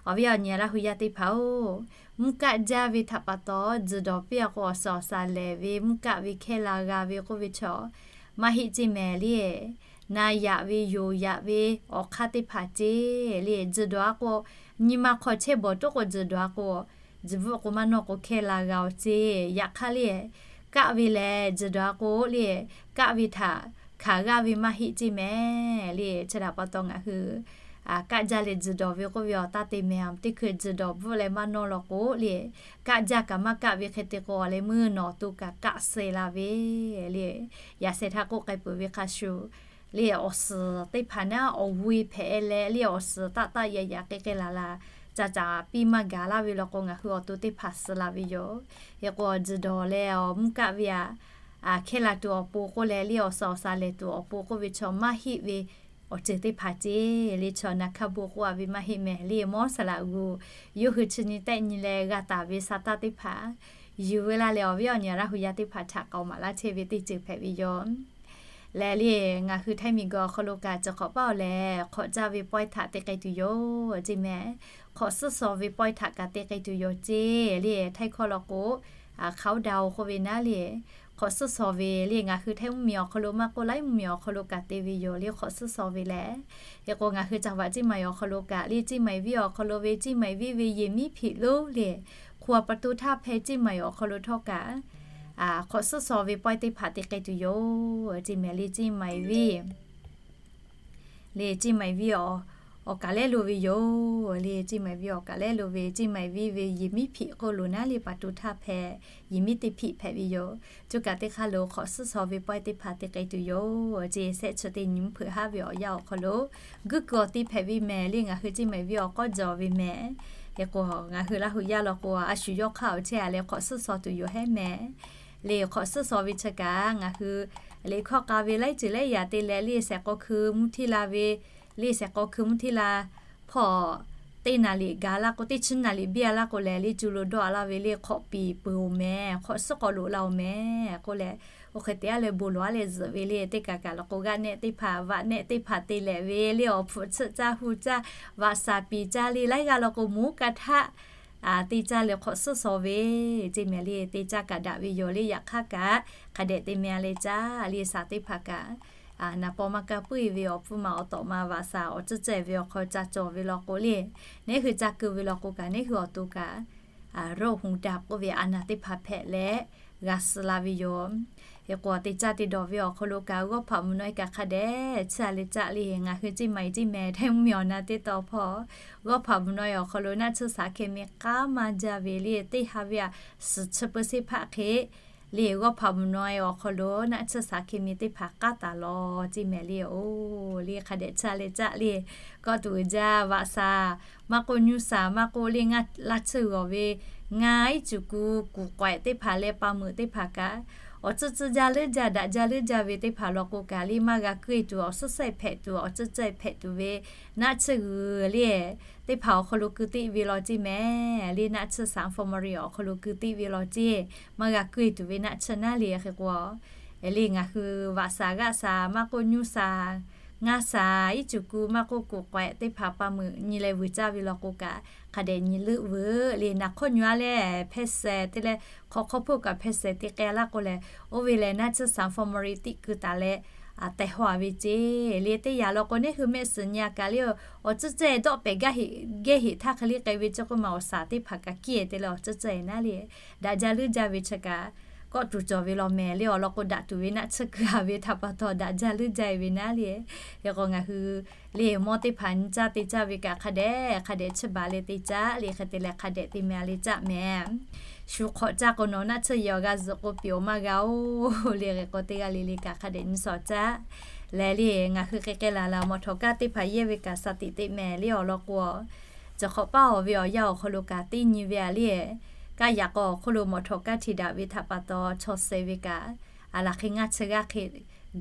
Awˬ viˉ awˬ nyi Laˇ hu yaˇ teˇ hpaˍ-oˬ, mvuhˇ kaˆ jaˇ ve htaꞈ pa taw tzuhˬ dawˬ piˇ-a k'o, awˬ suhˍ awˬ shaˍ lehˬ ve mvuhˇ kaˆ ve hkehˇ la g'a ve k'oˆ ve chaw maˇ heˆ ceˇ mehˍ le. Na yaꞈ ve, yonˍ yaꞈ ve awˬ hk'aˇ teˇ hpaˍ ceˇ le. Tzuhˬ dawˬ-a k'o, nyi ma hk'aw chehˇ bawˬ toˉ k'o tzuhˬ dawˬ-a k'o, tzuhˬ bvuhˆ k'o maˇ nawˇ k'o hkehˇ la g'a-oˬ ceˇ. Yaꞈ hk'aˇ le, kaˆ ve lehˬ tzuhˬ dawˬ-a k'o le, kaˆ ve htaꞈ hkanˍ g'aˇ ve maˇ heˆ ceˇ mehˍ le. Chi htaꞈ pa taw ngaˬ hui kaˆ jaˇ leh tzuhˬ dawˬ ve k'oˆ ve awˬ taˇ te mehˍ. Teˇ hkui tzuhˬ dawˬ bvuhˆ leh maˇ nawˇ law k'o le, kaˆ jaˇ kaꞈ maˇ kaˆ ve hk'e te k'o, awˬ leh meuˇ nawˬ awˬ to kaꞈ kaˆ suh la ve le. Yaꞈ shehˍ htaˇ k'oˆ k'ai peuˬ ve hk'a shuˍ le, awˬ suhˍ teˇ hpaˍ naˉ awˬ g'uˇ-e hpehꞈ-e leh le, awˬ suhˍ taˆ taˆ yaꞈ yaꞈ k'ai k'ai laˬ laˬ, ca caˍ piˇ maˇ gaˬ laˇ ve law k'o, ngaˬ hui awˬ to teˇ hpaˍ suh la ve yoˬ. Hk'e k'o, tzuhˬ dawˬ leh awˬ mvuhˇ kaˆ ve aꞈ hkehˇ la tuˬ awˬ pon k'oˆ leh le, awˬ suhˍ awˬ shaˍ lehˬ tuˬ awˬ pon k'oˆ ve chaw maˇ heˆ ve awˬ ceuˬ teˇ hpaˍ ceˇ le. Chaw naˍ hkaˇ bon k'oˆ-a ve maˇ heˆ mehˍ le. Mawˇ saˍ laꞈ g'uˬ yawˇ hui chi nyi tehˆ nyi leh g'a taˍ ve sa taˇ teˇ hpaˍ yuˬ veu laˇ leh, awˬ viˉ awˬ nyi Laˇ hu yaˇ teˇ hpaˍ htaꞈ k'aoˍ maˍ laˇ chehˇ ve teˇ ceuˬ hpehꞈ ve yoˬ. Lehˬ le, ngaˬ hui htaiˇ miˬguiˬ awˬ hk'aw lo kaꞈ cawˬ hk'awꞈ paˆ-oˬ lehˬ, hk'awꞈ caˇ ve pawehˇ htaꞈ te k'ai tuˬ yoˬ ceˇ mehˍ. Hk'awꞈ suhˉ shaw ve pawehˇ htaꞈ kaꞈ te k'ai tuˬ yoˬ ceˇ le. Htaiˇ hkawˇ law k'o, countdown k'oˆ ve naˉ le, hk'awꞈ suhˉ shaw ve le. Ngaˬ hui htaiˇ mvuhˇmiˬ awˬ hk'aw lo maˇ k'oˆ, laiˉ mvuhˇmiˬ awˬ hk'aw lo kaꞈ te ve yoˬ le, hk'awꞈ suhˉ shaw ve lehˬ. Hk'e k'o, ngaˬ hui caˇ vaꞈ Ciˇ maˍ awˬ hk'aw lo kaꞈ le, Ciˇ maˍ viˇ awˬ hk'aw lo ve Ciˇ maˍ viˇ ve yehˬ miˉ hpiꞈ lonˉ le, hk'u a pa tu htaˇ hpehˇ Ciˇ maˍ awˬ hk'aw lo htawˇ kaꞈ hk'awꞈ suhˉ shaw ve pawehˇ teˇ hpaˍ te k'ai tuˬ yoˬ ceˇ mehˍ le. Ciˇ maˍ viˇ le, Ciˇ maˍ viˇ awˬ kaˬ lehˉ lo ve yoˬ le. Ciˇ maˍ viˇ awˬ kaˬ lehˉ lo ve, Ciˇ maˍ viˇ ve yehˬ miˉ hpiꞈ k'oˆ lo naˉ le, pa tu htaˇ hpehˇ yehˬ miˉ teˇ hpiꞈ hpehꞈ ve yoˬ. Coˇ kaꞈ teˇ hk'aˇ lo hk'awꞈ suhˉ shaw ve pawehˇ teˇ hpaˍ te k'ai tuˬ yoˬ ceˇ. Shehˆ chi teˇ nyi mvuhˇ hpeuꞈ haˉ ve awˬ yanˇ awˬ hk'aw lo guiˇ kuiˬ awˬ te hpehꞈ ve mehˍ le. Ngaˬ hui Ciˇ maˍ viˇ awˬ k'awˇ jawˬ ve mehˍ. Hk'e k'o, ngaˬ hui Laˇ hu yaˇ law k'o, a shu yawˇ hk'aˇ awˬ chehˇ-a leh hk'awꞈ suhˉ shaw tuˬ yoˬ hehˉ mehˍ le. Hk'awꞈ suhˉ shaw ve chi kaꞈ ngaˬ hui liꞈ hkawˇ k'a ve laiˉ ceuˬ laiˉ yaꞈ te leh le, shehˍ k'aw hkui mvuhˇ hteˇ la ve le, shehˍ k'aw hkui mvuhˇ hteˇ la hpawˇ teˇ naˍ liꞈ gaˬ laˇ k'o, teˇ chi naˍ liꞈ biˇ-a laˇ k'o lehˬ le, cu lo dawˇ-a laˇ ve le, hk'awꞈ piˍ peuˬ-oˬ mehˍ, hk'awꞈ suhˉ k'awꞈ loꞈ la-oˬ mehˍ k'oˆ leh, oˇ hk'e te-a leh bon lawˬ-a leh zuhꞈ ve le. Teˇ kaˬ kaˬ law k'o, g'aˆ nehˆ teˇ hpaˍ, vaꞈ nehˆ teˇ hpaˍ te lehꞈ ve le, awˬ hpfuhꞈ tsuhˆ caˇ hu caˇ, vaꞈ shaˍ piˍ caˇ le, laiˉ g'aˇ law k'o, moˉ ka htaˆ te caˇ leh hk'awꞈ suhˉ shaw ve ceˇ mehˍ le. Te caˇ kaꞈ daꞈ ve yoˬ le. Yaꞈ hk'aˇ kaꞈ hk'a dehꞈ te mehˍ le caˇ le. Saˍ teˇ hpaˍ kaꞈ naˍ paw maˇ kaˇ puiˉ ve awˬ pfuhˇ ma awˬ tawꞈ ma vaꞈ saˍ awˬ tcuhˉ cehˇ ve awˬ hk'aw ca cawˬ ve law k'o le, neˉ hui ca keu ve law k'o kaꞈ neˉ hui awˬ to kaꞈ roˆ hoˍ daꞈ k'oˆ ve a naˍ teˇ hpaˍ hpehꞈ leh g'a suh la ve yoˬ. Hk'e k'o te caˇ te dawˬ ve awˬ hk'aw lo kaꞈ g'awˇ hpaꞈ mvuhˇ naw e kaꞈ hk'a dehꞈ chiˇ a leh caˇ le. Ngaˬ hui ceˇ ma e ceˇ mehˍ htaiˇ mvuhˇ miˬ awˬ na teˇ taw hpawˇ g'awˇ hpaꞈ mvuhˇ naw e awˬ hk'aw lo naˆ tsuhˇ shaˍ hk'e mi k'aˉ maˇ jaˇ ve le. Teˇ ha ve a suhˍ chi peu sheˍ hpaˆ hk'e le g'awˇ hpaꞈ mvuhˇ naw e awˬ hk'aw lo naˆ tsuhˇ shaˍ hk'e mi teˇ hpaˍ k'aˉ taˍ law ceˇ mehˍ le. Oˬ le hk'a dehꞈ chiˇ a leh caˇ le. Kawˆ tuˬ uiˍ jaˇ vaꞈ saˍ maˇ k'oˆ nyuˇ saˍ maˇ k'oˆ le ngaˇ laˇ tsuhˇ g'awˬ ve ngaˇ iˉ cuˬ ku kuˬ k'awehꞈ teˇ hpaˍ leh pa meuꞈ teˇ hpaˍ kaꞈ awˬ tcuhˉ tcuhˉ jaˇ leuˉ jaˇ daꞈ jaˇ leuˉ jaˇ ve teˇ hpaˍ law k'o kaꞈ le maˇ g'a keu e tuˬ awˬ suhˉ sehˆ hpehꞈ tuˬ awˬ tcuhˉ cehˇ hpehꞈ tuˬ ve naˆ tsuhˇ g'uiˬ le teˇ hpaˍ awˬ hk'aw lo keu teˆ ve law ceˇ mehˍ le. Naˆ tsuhˇ saˍ infirmary awˬ hk'aw lo keu teˆ ve law ceˇ. Maˇ g'a keu e tuˬ ve naˆ tsuhˇ naˉ le. Hk'e k'o le ngaˬ hui vaꞈ saˍ g'aˆ saˍ maˇ k'oˆ nyuˇ saˍ ngaˇ saˍ iˉ cuˬ ku maˇ k'oˆ kuˬ k'awehꞈ teˇ hpaˍ pa meuꞈ nyi leh vuiˬ caˇ ve law k'o kaꞈ hk'a dehꞈ nyi leuˆ veuˬ le. Naˍ hk'awˇ nyi a leh hpehˇ shehˍ te leh hk'awꞈ hk'awˇ hpeuˇ kaꞈ hpehˇ shehˍ te k'ai laˇ k'o leh oˇ ve lehˬ naˆ tsuhˇ saˍ infirmary tiˆ keu taˍ leh tehˬ haw a ve ceˇ le. Teˇ yanˇ law k'o neˉ hui mehˆ suhˍ nyi a kaꞈ le awˬ tcuhˉ cehˇ dawˆ pehˍ gaˇ heˆ gehˇ heˆ htaˇ hk'e le k'ai ve chi k'oˆ ma awˬ saˍ teˇ hpaˍ kaꞈ kiˇ te leh awˬ tcuhˉ cehˇ naˉ le daꞈ jaˇ leuˉ jaˇ ve chi kaꞈ kawˆ tuˬ cawˬ ve law mehˍ le. Awˬ lawn k'o daꞈ tuˬ ve naˆ tsuhˇ keu a ve htaꞈ pa taw daꞈ jaˇ leuˉ jaˇ ve naˉ le. Hk'e k'o ngaˬ hui le mawˇ teˇ hpaˍ nyi caˇ te caˇ ve kaꞈ hk'a dehꞈ hk'a dehꞈ chiˇ baˬ leh te caˇ le. Hk'e te leh hk'a dehꞈ te mehˍ le caˇ mehˍ. Shu hk'awꞈ caˇ k'o nawˬ naˆ tsuhˇ yehˬ awˬ g'a zuhꞈ k'o peꞈ awˬ maˇ g'a oˬ le. Hk'e k'o teˇ g'aˇ le le kaꞈ hk'a dehꞈ nyi shawˍ caˇ leh le ngaˬ hui hk'e k'ai laˬ laˬ mawˬ htawꞈ kaˇ teˇ hpaˍ yehˇ ve kaꞈ shaˍ tiꞈ teꞈ mehˍ le. Awˬ lawn k'o a ciˬ hk'awꞈ paˇ awˬ ve awˬ yanˇ awˬ hk'aw lo kaꞈ teˇ nyi ve a le kaˇ yaꞈ k'aw awˬ hk'oˆ lo mawˬ htawꞈ kaˇ htiꞈ daꞈ ve htaꞈ pa taw chaw suh ve kaꞈ a laˬ hk'e ngaˇ chi g'aˇ hk'e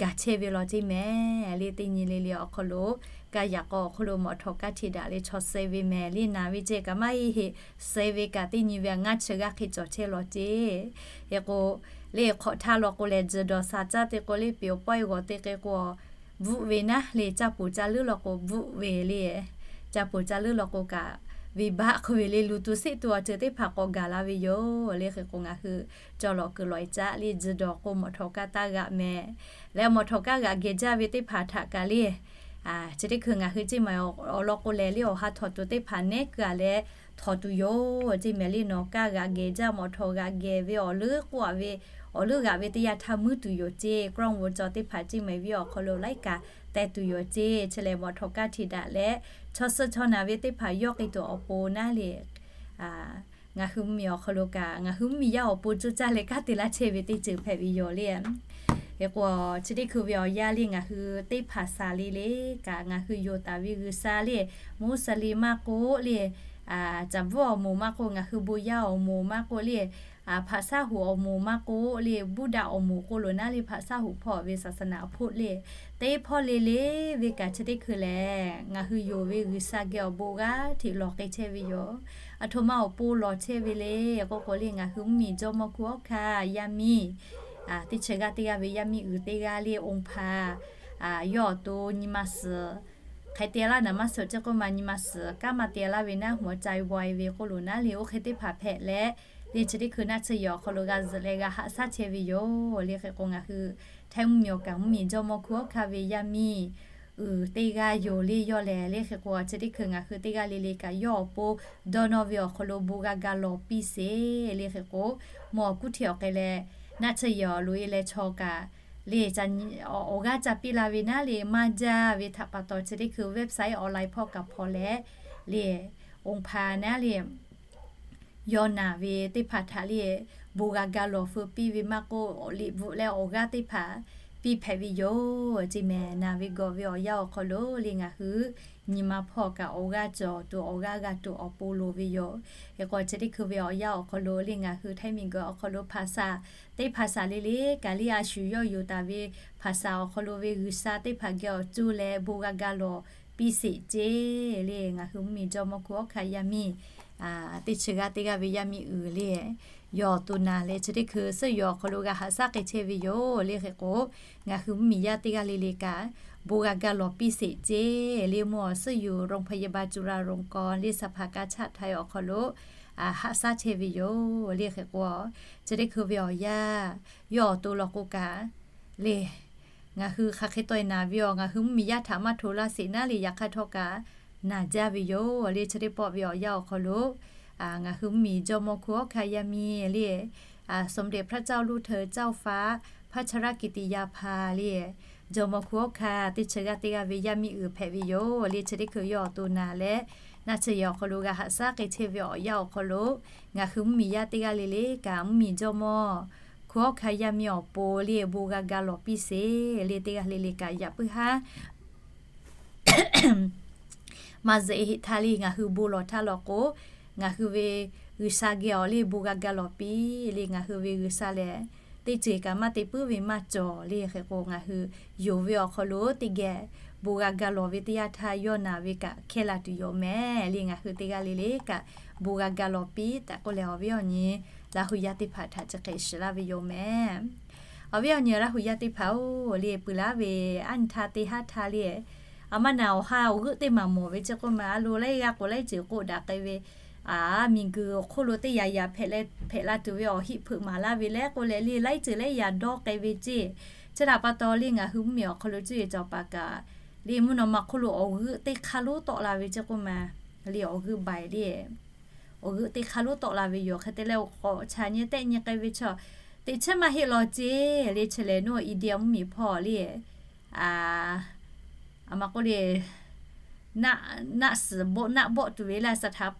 gaˬ chehˇ ve law ceˇ mehˍ le. Teˇ nyi le le awˬ hk'aw lo kaˇ yaꞈ k'aw awˬ hk'oˆ lo mawˬ htawꞈ kaˇ htiꞈ daꞈ leh chaw suh ve mehˍ le. Naˍ ve ceh kaꞈ maˇ heˆ heˆ suh ve kaꞈ teˇ nyi ve a ngaˇ chi g'aˇ hk'e cawˬ chehˇ law ceˇ. Hk'e k'o le hk'awꞈ htaˇ law k'o lehˬ tzuhˬ dawˬ sha caˇ te k'o le peꞈ awˬ pawehˇ g'awˬ te k'e k'o bvuhˆ ve naˉ le. Caˇ poˬ caˇ leuˉ law k'o bvuhˆ ve le. Caˇ poˬ caˇ leuˉ law k'o kaꞈ venˇbaˆ hk'oˆ ve le luˬ tuˬ seˆ tuˬ awˬ ceuˬ teˇ hpaˍ k'awꞈ gaˬ la ve yoˬ le. Hk'e k'o ngaˬ hui cawˬ lawˬ kuiˬ lawˬ e caˇ le tzuhˬ dawˬ k'o mawˬ htawꞈ kaˇ taˇ g'aꞈ mehˍ leh mawˬ htawꞈ kaˇ g'aꞈ geh jaˇ ve teˇ hpaˍ htaꞈ kaꞈ le chi teˇ hkui ngaˬ hui ceˇ ma awˬ lawn k'o lehˬ le awˬ ha htawꞈ tuˬ teˇ hpaˍ neˉ keu a leh htawꞈ tuˬ yoˬ ceˇ mehˍ le. Nawˬ kaˇ g'aꞈ geh jaˇ mawˬ htawꞈ g'aꞈ geh ve awˬ leuˉ k'oˆ a ve awˬ leuˉ g'aꞈ ve teˇ yanˇ htaˇ muiˉ tuˬ yoˬ ceˇ. Kawˇ vo cawˬ teˇ hpaˍ ceˇ ma ve awˬ hk'aw lo laiˉ kaꞈ teh tuˬ yoˬ ceˇ. Chi lehˬ mawˬ htawꞈ kaˇ htiꞈ daꞈ leh chaw suh chaw naˍ ve teˇ hpaˍ yawˇ k'ai tuˬ awˬ pon naˉ le ngaˬ hui mvuhˇmiˬ awˬ hk'aw lo kaꞈ ngaˬ hui mvuhˇmiˬ yaˇ awˬ pon coˇ caˇ leh kanˉ te laˇ chehˇ ve teˇ ceuˬ hpehꞈ ve yoˬ le. Hk'e k'o chi teˇ hkui ve awˬ yanˇ le ngaˬ hui teˇ hpaˍ shaˍ le le kaꞈ ngaˬ hui yonˍ taˍ ve G'uiˬsha le Moˉseˍ le maˇ k'oˆ le, caˍ bvuhˇ awˬ moˍ maˇ k'oˆ ngaˬ hui bon yaˇ awˬ moˍ maˇ k'oˆ le, hpaꞈ shaˉ hoꞈ awˬ moˍ maˇ k'oˆ le, Buddha awˬ moˍ k'oˆ lo naˉ le hpaꞈ shaˉ hoꞈ hpawˇ ve saˍsaˍnaˍ hpawˇ le teˇ hpawˇ le le ve kaꞈ chi teˇ hkui lehˬ ngaˬ hui yonˍ ve G'uiˬsha geh awˬ bon g'aˇ hteꞈ lawˬ k'ai chehˇ ve yoˬ. Aˬ htoꞈ ma awˬ pon lawˬ chehˇ ve le k'oˆ k'o le ngaˬ hui mvuhˇmiˬ jawˇmawˇ hkunˉ hawˉ hkanˇ yaˇ miˇ teˇ chi g'aˇ teˇ g'aˇ ve yaˇ miˇ uiˍ teˇ g'aˇ le onˇ hpaˍ yawˇ awˬ to nyi ma suhˍ hk'e te laˇ naˍ maˇ suhˍ ceˇ k'oˆ ma nyi ma suhˍ kanˉ maˇ te laˇ ve naˉ hawˍ ca wa e ve k'oˆ lo naˉ le oˇ hk'e teˇ hpaˍ hpehꞈ leh le chi teˇ hkui naˆ tsuhˇ yehˬ awˬ hk'aw lo g'a zuhꞈ leh g'a haꞈ shaˉ chehˇ ve yoˬ le. Hk'e k'o ngaˬ hui htaiˇ mvuhˇmiˬ awˬ kaꞈ mvuhˇmiˬ jawˇmawˇ hkunˉ hawˉ hkanˇ ve yaˇ miˇ uiˍ teˇ g'aˇ yoˬ le. Yawˇ lehˬ le hk'e k'o chi teˇ hkui ngaˬ hui teˇ g'aˇ le le kaꞈ yawˇ awˬ pon dawˇ nawˇ ve awˬ hk'aw lo bon g'a ga lawˬ piˇ sheˍ le. Hk'e k'o mawˬ kuˉ hteˇ awˬ hk'e leh naˆ tsuhˇ yehˬ awˬ loꞈ e leh chaw kaꞈ le awˬ g'aˇ ca piˇ la ve naˉ le maˇ jaˇ ve htaꞈ pa taw chi teˇ hkui website online hpawˇ kaꞈ hpaw leh le onˇ hpaˍ naˉ le yawˇ naˍ ve teˇ hpaˍ htaꞈ le bon g'a ga lawˬ feu piˇ ve maˇ k'oˆ awˬ liꞈ bvuhꞈ leh awˬ g'aˇ teˇ hpaˍ piˇ hpehꞈ ve yoˬ ceˇ mehˍ. Naˍ ve gawˬ ve awˬ yanˇ awˬ hk'aw lo le ngaˬ hui nyi ma hpawˇ kaꞈ awˬ g'aˇ cawˬ tuˬ awˬ g'aˇ g'a tuˬ awˬ pon loˍ ve yoˬ. Hk'e k'o chi teˇ hkui ve awˬ yanˇ awˬ hk'aw lo le ngaˬ hui htaiˇ miˬguiˬ awˬ hk'aw lo hpaˍ shaˍ teˇ hpaˍ shaˍ le le kaꞈ le a shu yawˇ yonˍ taˍ ve hpaˍ shaˍ awˬ hk'aw lo ve G'uiˬsha teˇ hpaˍ geh awˬ cuˇ leh bon g'a ga lawˬ piˇ sheˍ ceˇ le. Ngaˬ hui mvuhˇmiˬ jawˇmawˇ hkunˉ hawˉ hkanˇ yaˇ miˇ teˇ chi g'aˇ teˇ g'aˇ ve yaˇ miˇ uiˍ le yawˇ awˬ to naˍ leh chi teˇ hkui suhˆ yawˬ awˬ hk'aw lo g'a haꞈ shaˉ k'ai chehˇ ve yoˬ le. Hk'e k'o ngaˬ hui mvuhˇmiˬ yaˇ teˇ g'aˇ le le kaꞈ bon g'a ga lawˬ piˇ sheˍ ceˇ le. Mvuhˇ awˬ suhˉ yuˬ โรงพยาบาลจุฬาลงกรณ์ le สภากาชาดไทย awˬ hk'aw lo haꞈ shaˉ chehˇ ve yoˬ le. Hk'e k'o, chi teˇ hkui ve awˬ yanˇ yawˇ awˬ to law k'o kaꞈ le, ngaˬ hui hk'aˬ hk'e tawˆ e naˍ ve awˬ, ngaˬ hui mvuhˇmiˬ yaˇ htaꞈ maˇ hto laˇ sheˍ naˉ le, yaꞈ hk'aˇ htawˇ kaꞈ naˬ jaˇ ve yoˬ le. Chi teˇ pawˆ ve awˬ yanˇ awˬ hk'aw lo ngaˬ hui mvuhˇmiˬ jawˇmawˇ hkunˉ hawˉ hkanˇ yaˇ miˇ le, สมเด็จพระเจ้าลูกเธอเจ้าฟ้าพัชรกิติยาภา le, jawˇmawˇ hkunˉ hawˉ hkanˇ teˇ chi g'aˇ teˇ g'aˇ ve yaˇ miˇ uiˍ hpehꞈ ve yoˬ le. Chi teˇ hkui yawˇ awˬ to naˬ leh, naˆ chi yehˬ awˬ hk'aw lo g'a haꞈ shaˉ k'ai chehˇ ve awˬ yanˇ awˬ hk'aw lo, ngaˬ hui mvuhˇmiˬ yaˇ teˇ g'aˇ le le kaꞈ mvuhˇmiˬ jawˇmawˇ hkunˉ hawˉ hkanˇ yaˇ miˇ awˬ pon le bon g'a ga lawˬ piˇ sheˍ le. Teˇ g'aˇ le le kaꞈ yaꞈ puiˉ haˉ maˇ zuhꞈ e heˆ htaˇ le, ngaˬ hui bon lawˬ htaˇ law k'o, ngaˬ hui ve G'uiˬsha geh awˬ le bon g'a ga lawˬ piˇ le. Ngaˬ hui ve G'uiˬsha lehˬ, teˇ ceuˬ kaꞈ maˇ te puiˉ ve maˇ cawˬ le. Hk'e k'o, ngaˬ hui yonˍ ve awˬ hk'aw lo teˇ geh bon g'a ga lawˬ ve teˇ yanˇ htaˇ, yawˇ naˬ ve kaꞈ hkehˇ la tuˬ yoˬ mehˍ le. Ngaˬ hui teˇ g'aˇ le le kaꞈ bon g'a ga lawˬ piˇ tehꞈ k'oˆ leh, awˬ viˉ awˬ nyi Laˇ hu yaˇ teˇ hpaˍ htaꞈ chi hk'e shiˍ laˇ ve yoˬ mehˍ. Awˬ viˉ awˬ nyi Laˇ hu yaˇ teˇ hpaˍ-oˬ le, peuˬ laˇ ve aˉ nyi htaˇ teˇ haˉ htaˇ le, a maˇ naˬ awˬ ha awˬ g'euˆ teˇ maˬ mawˬ ve ceˇ k'oˆ ma, a lo laiˉ g'aˇ k'o laiˉ ceuˬ k'oˆ daꞈ k'ai ve, a, miˬguiˬ awˬ hk'oˆ lo teˇ yaꞈ yaꞈ hpehꞈ la tuˬ ve awˬ heˆ hpeuꞈ maˍ laˇ ve leh k'oˆ leh le, laiˉ ceuˬ laiˉ yaꞈ dawˇ k'ai ve ceˇ. Chi htaꞈ pa taw le, ngaˬ hui mvuhˇmiˬ awˬ hk'aw lo cuˇ yiˍ cawˬ paˍ kaꞈ le, mvuhˇ naw ma hk'oˆ lo awˬ g'euˆ teˇ hk'aˇ lonˉ tawˆ la ve ceˇ k'oˆ ma, le awˬ g'euˆ baiˬ le, awˬ g'euˆ teˇ hk'aˇ lonˉ tawˆ la ve yoˬ. Hk'e te leh, k'awꞈ chaꞈ nyi tehˆ nyi k'ai ve chaw, teꞈ chiˉ maˇ heˆ law ceˇ le. Chi lehˬ, nawˬ India mvuhˇmiˬ hpawˇ le, a maˇ k'oˆ le, naˆ suhˍ bawˆ naˆ bawˆ tuˬ ve le, saˍ htaꞈ,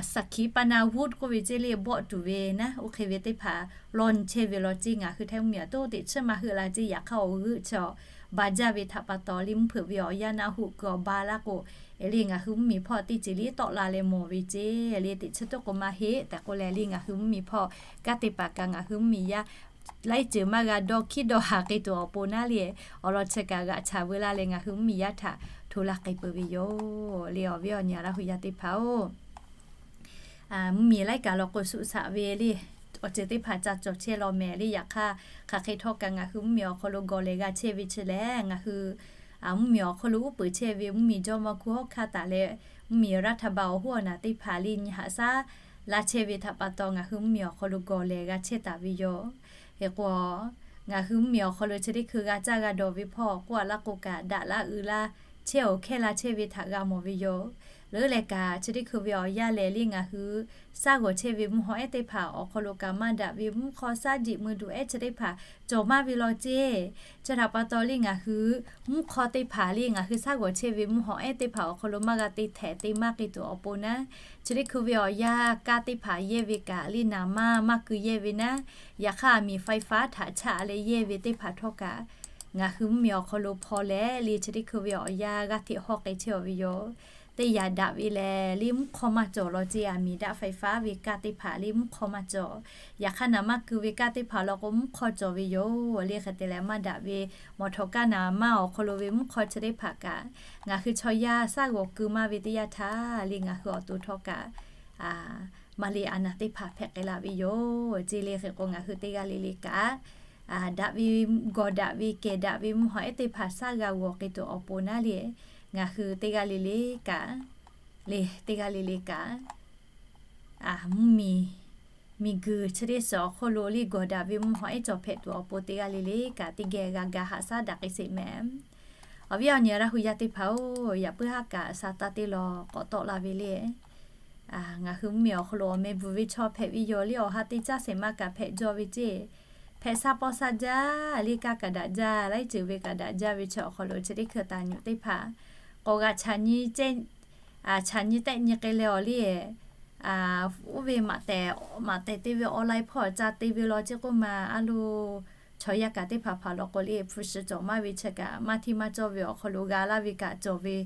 saˍ hkiˍ pa na vuˇ k'oˆ ve ceˇ le, bawˆ tuˬ ve naˉ, oˇ hk'e ve teˇ hpaˍ lawˇ nyi chehˇ ve law ceˇ. Ngaˬ hui Htaiˇ mvuhˇmiˬ aˬ toˉ teꞈ chiˉ maˇ heuˆ la ceˇ. Yaꞈ hk'aˇ awˬ g'euˆ chaw ba jaˇ ve htaꞈ pa taw le, mvuhˇ hpeuꞈ ve awˬ yanˇ naˆ hoꞈ kuiˬ awˬ ba laˇ k'o, le ngaˬ hui mvuhˇmiˬ hpawˇ teˇ ceuˬ liˇ tawˆ la leh mawˬ ve ceˇ le. Teꞈ chiˉ toˆ k'o maˇ heˆ tehꞈ k'oˆ leh le, ngaˬ hui mvuhˇmiˬ hpawˇ kanˉ te paˍ kaꞈ ngaˬ hui mvuhˇmiˬ yaˇ laiˉ ceuˬ maˇ g'a dawˇ hkiˉ dawˇ haˍ k'ai tuˬ awˬ pon naˉ le, awˬ lawn chi kaꞈ g'aꞈ chaˍ veu laˇ leh ngaˬ hui mvuhˇmiˬ yaˇ htaꞈ hto laˇ k'ai peuˬ ve yoˬ le, awˬ viˉ awˬ nyi Laˇ hu yaˇ teˇ hpaˍ-oˬ. Mvuhˇmiˬ laiˉ kaꞈ law k'o suhˍ shaꞈ ve le, awˬ ceuˬ teˇ hpaˍ ca cawˬ chehˇ law mehˍ le. Yaꞈ hk'aˇ, hk'aˬ hk'e htawˇ kaꞈ ngaˬ hui mvuhˇmiˬ awˬ hk'aw lo gawˬ lehˬ g'a chehˇ ve chi lehˬ, ngaˬ hui mvuhˇmiˬ awˬ hk'aw lo uˉ peunˍ chehˇ ve mvuhˇmiˬ jawˇmawˇ hkunˉ hawˉ hkanˇ taˍ leh, mvuhˇmiˬ raˇ htaꞈ ba awˬ hoˉ awˬ naˬ teˇ hpaˍ le nyi haꞈ shaˉ laˇ chehˇ ve htaꞈ pa taw, ngaˬ hui mvuhˇmiˬ awˬ hk'aw lo gawˬ lehˬ g'a chehˇ taˍ ve yoˬ. Hk'e k'o, ngaˬ hui mvuhˇmiˬ awˬ hk'aw lo chi teˇ hkui g'a caˇ g'a dawˬ ve hpawˇ k'oˆ a laˇ k'o kaꞈ, daꞈ laˇ uiˍ laˇ chehˇ-oˬ hkehˇ la chehˇ ve htaꞈ g'a mawˬ ve yoˬ. Leuˉ leh kaꞈ, chi teˇ hkui ve awˬ yanˇ lehˬ le, ngaˬ hui shaˉ g'awˬ chehˇ ve mvuhˇ hawˉ ehˉ teˇ hpaˍ awˬ hk'aw lo kaꞈ maˇ daꞈ ve mvuhˇ hk'aw shaˉ jiꞈ mui duˬ ehˉ chi teˇ hpaˍ cawˬ maˇ ve law ceˇ. Chi htaꞈ pa taw le, ngaˬ hui mvuhˇ hk'aw teˇ hpaˍ le, ngaˬ hui shaˉ g'awˬ chehˇ ve mvuhˇ hawˉ ehˉ teˇ hpaˍ awˬ hk'aw lo maˇ g'a te htehꞈ te maˇ k'ai tuˬ awˬ pon naˉ, chi teˇ hkui ve awˬ yanˇ kanˉ teˇ hpaˍ yehˇ ve kaꞈ le, naˍ manˇ maˇ keu yehˇ ve naˉ, yaꞈ hk'aˇ aˬ miˍ ไฟฟ้า htaꞈ chaꞈ leh yehˇ ve teˇ hpaˍ htawˇ kaꞈ, ngaˬ hui mvuhˇmiˬ awˬ hk'aw lo hpaw leh le, chi teˇ hkui ve awˬ yanˇ g'aˇ hteꞈ hawˇ k'ai chehˇ-oˬ ve yoˬ. Teˇ yanˇ daꞈ ve lehˬ le, mvuhˇ hk'aw maˇ cawˬ law ceˇ. Aˬ miˍ daꞈ ไฟฟ้า ve kanˉ teˇ hpaˍ le, mvuhˇ hk'aw maˇ cawˬ. Yaꞈ hk'aˇ, naˍ manˇ keu ve kanˉ teˇ hpaˍ law k'o mvuhˇ hk'aw cawˬ ve yoˬ le. Hk'e te leh, maˇ daꞈ ve mawˬ htawnˍ kanˉ naˍ manˇ awˬ hk'aw lo ve mvuhˇ hk'aw chi teˇ hpaˍ kaꞈ, ngaˬ hui chaw yaˇ shaˉ g'awˬ keu maˇ ve teˇ yanˇ htaˇ le, ngaˬ hui awˬ to htawˇ kaꞈ maˇ le, a naˍ teˇ hpaˍ hpehꞈ k'ai la ve yoˬ ceˇ le. Hk'e k'o, ngaˬ hui teˇ g'aˇ le le kaꞈ daꞈ ve, gawˬ daꞈ ve, kehˬ daꞈ ve mvuhˇ hawˉ ehˉ teˇ hpaˍ shaˉ g'a g'awˬ k'ai tuˬ awˬ pon naˉ le, ngaˬ hui teˇ g'aˇ le le kaꞈ le, teˇ g'aˇ le le kaꞈ mvuhˇmiˬ, miˬguiˬ chi teˇ shiˍ awˬ hk'oˆ lo le gawˬ daꞈ ve mvuhˇ hawˉ ehˉ cawˬ hpehꞈ tuˬ awˬ pon teˇ g'aˇ le le kaꞈ teˇ geh g'a ga haꞈ shaˉ daꞈ k'ai sheˍ mehˍ. Awˬ viˉ awˬ nyi Laˇ hu yaˇ teˇ hpaˍ-oˬ, yaꞈ puiˉ haˉ kaꞈ sa taˇ teˇ law k'awꞈ tawˆ la ve le. Ngaˬ hui mvuhˇmiˬ awˬ hk'aw lo awˬ meh bvuhˬ ve chaw hpehꞈ ve yoˬ le. Awˬ ha teˇ caˇ shehˍ ma kaꞈ hpehꞈ jaw ve ceˇ. Hpehꞈ sha paw sha jaˇ le, kaˇ kaꞈ daꞈ jaˇ, laiˉ ceuˬ ve kaꞈ daꞈ jaˇ ve chi awˬ hk'aw lo chi teˇ hkui taˍ nyuꞈ teˇ hpaˍ k'awꞈ g'a chaꞈ nyi chaꞈ nyi tehˆ nyi k'ai leh awˬ le, oˇ ve maꞈ tehˬ, maꞈ tehˬ te ve online hpawˇ ca te ve law ceˇ k'oˆ ma, a lo chaw yaˇ kaꞈ teˇ hpaˍ hpaˍ law k'o le, hpu shi cawˬ maˇ ve chi kaꞈ maˇ hteˇ maˇ cawˇ ve awˬ hk'aw lo g'a laˇ ve kaꞈ cawˬ ve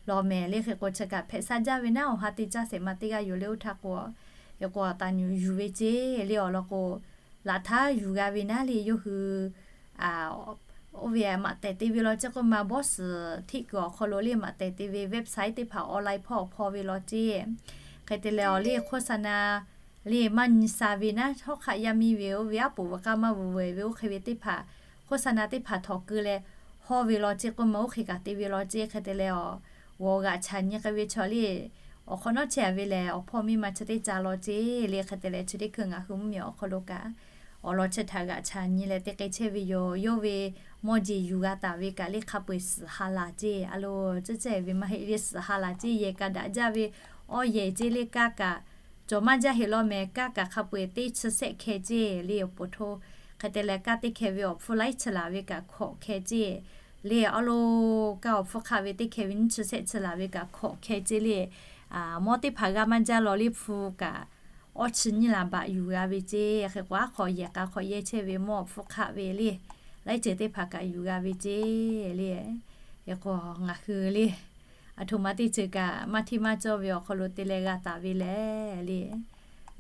law mehˍ le. Hk'e k'o, chi kaꞈ hpehꞈ sha jaˇ ve naˉ, awˬ ha teˇ caˇ shehˍ ma teˇ g'aˇ yoˬ le. Oˇ htaˇ k'o, hk'e k'o taˍ nyuꞈ yuˬ ve ceˇ le. Awˬ lawn k'o, laꞈ htaˇ yuˬ g'a ve naˉ le, yawˇ hui oˇ ve maꞈ tehˬ te ve law ceˇ k'oˆ ma, bawˇ suhˍ hteˆ kuiˬ awˬ hk'aw lo le maꞈ tehˬ te ve website teˇ hpaˍ online hpawˇ awˬ hpaw ve law ceˇ. Hk'e te leh awˬ le โฆษณา le maˇ nyi sha ve naˉ, hawˉ hk'aˆ yaˇ miˇ ve oˇ ve aˉ poꞈ veuꞈ k'aˇ maˇ veuꞈ veuꞈ ve oˇ hk'e ve teˇ hpaˍ โฆษณา teˇ hpaˍ htawnˍ keu leh, hawˇ ve law ceˇ k'oˆ ma oˇ hk'e kaꞈ te ve law ceˇ hk'e te leh, awˬ g'aꞈ chaꞈ nyi k'ai ve chaw le, awˬ hk'awꞈ nawˉ chehˇ ve lehˬ, awˬ hpawˇ miˇ ma chi teˇ ca law ceˇ le hk'e te leh, chi teˇ hkui ngaˬ hui mvuhˇ miˬ awˬ hk'aw lo kaꞈ, awˬ lawn chi htaꞈ g'aꞈ chaꞈ nyi leh te k'ai chehˇ ve yoˬ. Yawˇ ve mawˇ jeˬ yuˬ g'a taˍ ve kaꞈ le hk'a peu-eˬ suhˍ ha laˬ ceˇ. A lo, ceˇ ceˇ ve maˇ heˆ le, suhˍ ha laˬ ceˇ. Yehˬ kaꞈ daꞈ jaˇ ve awˇ yehˬ ceˇ le, kaˇ kaꞈ cawˬ maˇ jaˇ heˆ law meh, kaˇ kaꞈ hk'a peu-eˬ teˇ chi sehˆ hkeh ceˇ le, awˬ poˍ hto hk'e te leh kaˇ teˇ hkeh ve awˬ hpfuhˇ laiˉ chi laˬ ve kaꞈ hkawꞈ hkeh ceˇ le. A lo, kaˇ awˬ hpfuhˇ hk'aˆ ve teˇ hkeh ve nyiˇ chi sehˆ chi laˬ ve kaꞈ hkawꞈ hkeh ceˇ le. Mawˇ teˇ hpaˍ g'a maˇ jaˇ law le, hpu kaꞈ awˇ chi nyiˇ laˬ baꞈ yuˬ g'a ve ceˇ. Hk'e k'o, aˉ hk'aw yehˬ k'a hk'aw yehˇ chehˇ ve mawˇ awˬ hpfuhˇ hk'aˆ ve le, laiˉ ceuˬ teˇ hpaˍ kaꞈ yuˬ g'a ve ceˇ le. Hk'e k'o, ngaˬ hui le, aˬ htoꞈ ma teˇ ceuˬ kaꞈ maˇ hteˇ maˇ cawˇ ve awˬ hk'aw lo te leh g'a taˍ ve lehˬ le,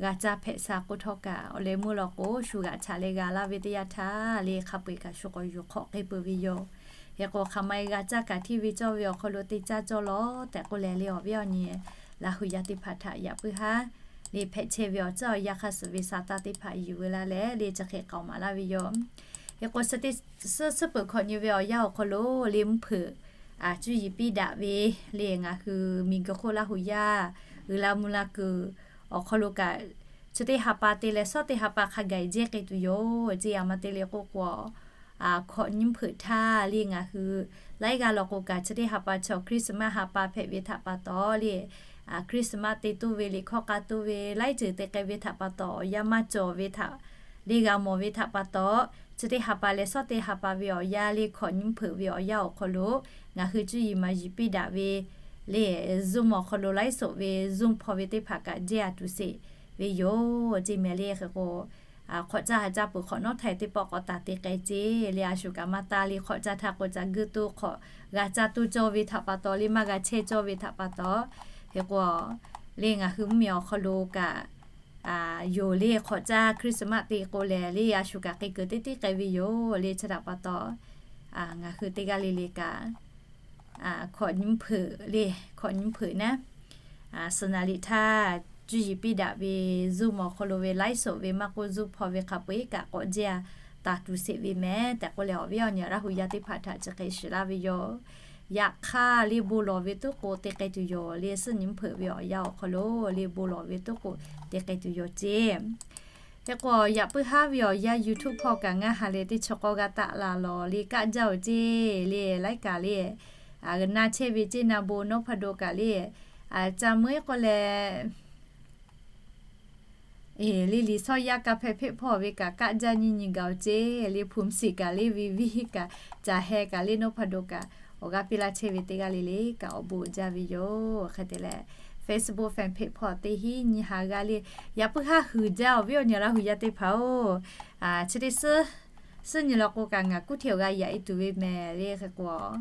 g'a caˇ hpehꞈ sha k'oˆ htawˇ kaꞈ, awˬ leh meuˇ law k'o shu g'aꞈ chaꞈ leh g'a laˇ ve teˇ yanˇ htaˇ le, hk'a peu-eˬ kaꞈ shu k'awꞈ yuˬ hk'awꞈ k'ai peuˬ ve yoˬ. Hk'e k'o, hk'aˬ ma e g'a caˇ kaꞈ hteˇ ve cawˇ ve awˬ hk'aw lo te caˇ cawˇ lawˬ tehꞈ k'oˆ leh le, awˬ viˉ awˬ nyi Laˇ hu yaˇ teˇ hpaˍ htaꞈ yaꞈ puiˉ haˉ le, hpehꞈ chehˇ ve awˬ caˇ awˬ yanˇ hk'a suhˍ ve sa taˇ teˇ hpaˍ yuˬ veu laˇ leh le, chi hk'e k'aoˍ maˍ laˇ ve yoˬ. Hk'e k'o, suhˉ suhˉ peuˬ hkawꞈ nyi ve awˬ yanˇ awˬ hk'aw lo le, mvuhˇ hpeuꞈ cuˇ yiˍ piˇ daꞈ ve le, ngaˬ hui miˬguiˬ hk'oˆ Laˇ hu yaˇ g'uiˬ la mvuh la kuiˬ awˬ hk'aw lo kaꞈ, chi teˇ ha pa te leh suhˉ teˇ ha pa hk'a gaˬ jehˇ k'ai tuˬ yoˬ ceˇ. A ma te le k'oˆ k'o, hkawꞈ nyiˇ hpeuꞈ htaˇ le, ngaˬ hui laiˉ g'aˇ law k'o kaꞈ, chi teˇ ha pa chaw Christmas ha pa hpehꞈ ve htaꞈ pa taw le, Christmas te toˇ ve, liꞈ hkawˇ k'a toˇ ve, laiˉ ceuˬ te k'ai ve htaꞈ pa taw, awˬ yanˇ maˇ cawˬ ve htaꞈ le g'a mawˬ ve htaꞈ pa taw, chi teˇ ha pa leh suhˉ teˇ ha pa ve awˬ yanˇ le, hkawꞈ nyiˇ hpeuꞈ ve awˬ yanˇ awˬ hk'aw lo ngaˬ hui cuˇ yiˍ maˍ yiˍ piˇ daꞈ ve le, Zoom awˬ hk'aw lo laiˉ soꞈ ve Zoom hpaw ve teˇ hpaˍ kaꞈ jehˇ a tuˬ sheˍ ve yoˬ ceˇ meh le. Hk'e k'o, hk'awꞈ caˇ ha caˇ peuˬ hk'awꞈ nawˉ htaˇ teˇ pawˆ k'awꞈ taˍ te k'ai ceˇ le. A shu kaꞈ maˇ taˇ le, hk'awꞈ caˇ htaˇ k'o ca guˇ toˇ hk'awꞈ g'a caˇ toˇ cawˇ ve htaꞈ pa taw le, maˇ g'a chehˇ cawˇ ve htaꞈ pa taw, hk'e k'o le ngaˬ hui mvuhˇ miˬ awˬ hk'aw lo kaꞈ yoˬ le, hk'awꞈ caˇ Christmas te k'o lehˬ le, a shu kaꞈ hk'e keu teˇ tiˉ k'ai ve yoˬ le. Chi htaꞈ pa taw, ngaˬ hui teˇ g'aˇ le le kaꞈ hkawꞈ nyiˇ hpeuꞈ le, hkawꞈ nyiˇ hpeuꞈ naˉ, suhˍ naˍ liꞈ htaˇ cuˇ yiˍ piˇ daꞈ ve Zoom awˬ hk'aw lo ve laiˉ soꞈ ve maˇ k'oˆ Zoom hpaw ve hk'a peu-eˬ kaꞈ k'awꞈ jehˇ a taˍ tuˬ sheˍ ve meh tehꞈ k'oˆ leh, awˬ viˉ awˬ nyi Laˇ hu yaˇ teˇ hpaˍ htaꞈ chi hk'e shiˍ laˇ ve yoˬ. Yaꞈ hk'aˇ le, bon lawˬ ve tuˉ k'o te k'ai tuˬ yoˬ le, suhˉ nyiˇ hpeuꞈ ve awˬ yanˇ awˬ hk'aw lo le, bon lawˬ ve tuˉ k'o te k'ai tuˬ yoˬ ceˇ. Hk'e k'o, yaꞈ puiˉ haˉ ve awˬ yanˇ YouTube hpawˇ kaꞈ ngaˇ ha leh teˇ chaw k'awˇ g'a taˆ la lawˬ le, kaˆ jaˇ oˬ ceˇ le, laiˉ kaꞈ le, na chehˇ ve ceˇ na bon nawˉ hpaˇ do kaꞈ le, ca meuˉ k'oˆ leh, le liˬ sawˇ yaˇ ka hpehꞈ hpehꞈ hpawˇ ve kaꞈ kaˆ jaˇ nyi nyi gaˬ oˬ ceˇ le, hpu mi siˍ kaꞈ le ve viˉ kaꞈ ca heh kaꞈ le nawˉ hpaˇ do kaꞈ awˬ g'aˇ piˇ laˇ chehˇ ve teˇ g'aˇ le le kaꞈ awˬ bon uiˍ jaˇ ve yoˬ. Hk'e te leh, Facebook fan page hpawˇ teˇ hinˉ nyiˇ ha g'aˇ le, yaꞈ puiˉ haˉ huiˍ jaˇ awˬ viˉ awˬ nyi Laˇ hu yaˇ teˇ hpaˍ-oˬ, chi teˇ suhˉ suhˉ nyi law k'o kaꞈ ngaˬ kuˉ hteˇ awˬ g'a yaꞈ e tuˬ ve mehˍ le. Hk'e k'o,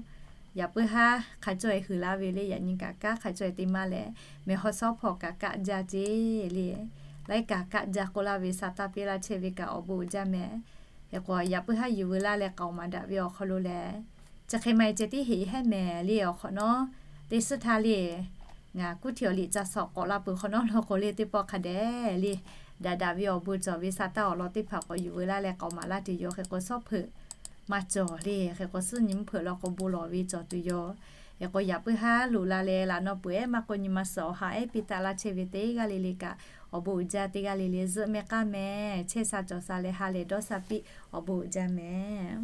yaꞈ puiˉ haˉ hk'a cawˇ e huiˍ laˇ ve le, yaꞈ nyi kaꞈ kanˉ hk'a cawˇ e te maˇ leh, meh hawˉ sawˉ hpawˇ kaꞈ kaˆ jaˇ ceˇ le, laiˉ kaꞈ kaˆ jaˇ k'oˆ laˇ ve sa taˇ piˇ laˇ chehˇ ve kaꞈ awˬ bon uiˍ jaˇ mehˍ. Hk'e k'o, yaꞈ puiˉ haˉ yuˬ veu laˇ leh k'aoˍ maˍ daꞈ ve awˬ hk'aw lo lehˬ, chi hk'e ma e ceh tiˉ heˍ hehˉ mehˍ le awˬ hk'awꞈ nawˉ, teˇ suhˉ htaˇ le, ngaˬ kuˉ hteˇ awˬ liꞈ ca suhˍ k'awꞈ la peuˬ hk'awꞈ nawˉ law k'o le, teˇ pawˆ hk'a dehꞈ le, daꞈ daꞈ ve awˬ bon cawˬ ve sa taˇ awˬ lawn teˇ hpaˍ k'awꞈ yuˬ veu laˇ leh k'aoˍ maˍ laˇ tuˬ yoˬ. Hk'e k'o, sawˉ hpeuꞈ maˇ cawˬ le. Hk'e k'o, suhˉ nyi mvuhˇ hpeuꞈ law k'o bon lawˬ ve cawˬ tuˬ yoˬ. Hk'e k'o, yaꞈ puiˉ haˉ loꞈ la leh laꞈ naw peuˬ ehˉ maˇ k'oˆ nyi ma suhˍ awˬ ha ehˉ piˇ taˆ laˇ chehˇ ve teˇ g'aˇ le le kaꞈ awˬ bon uiˍ jaˇ. Teˇ g'aˇ le le zuhˆ mehˆ k'aˇ mehˍ chehˇ sha cawˬ sha leh ha lehˬ dawˇ sha piˇ awˬ bon uiˍ jaˇ mehˍ.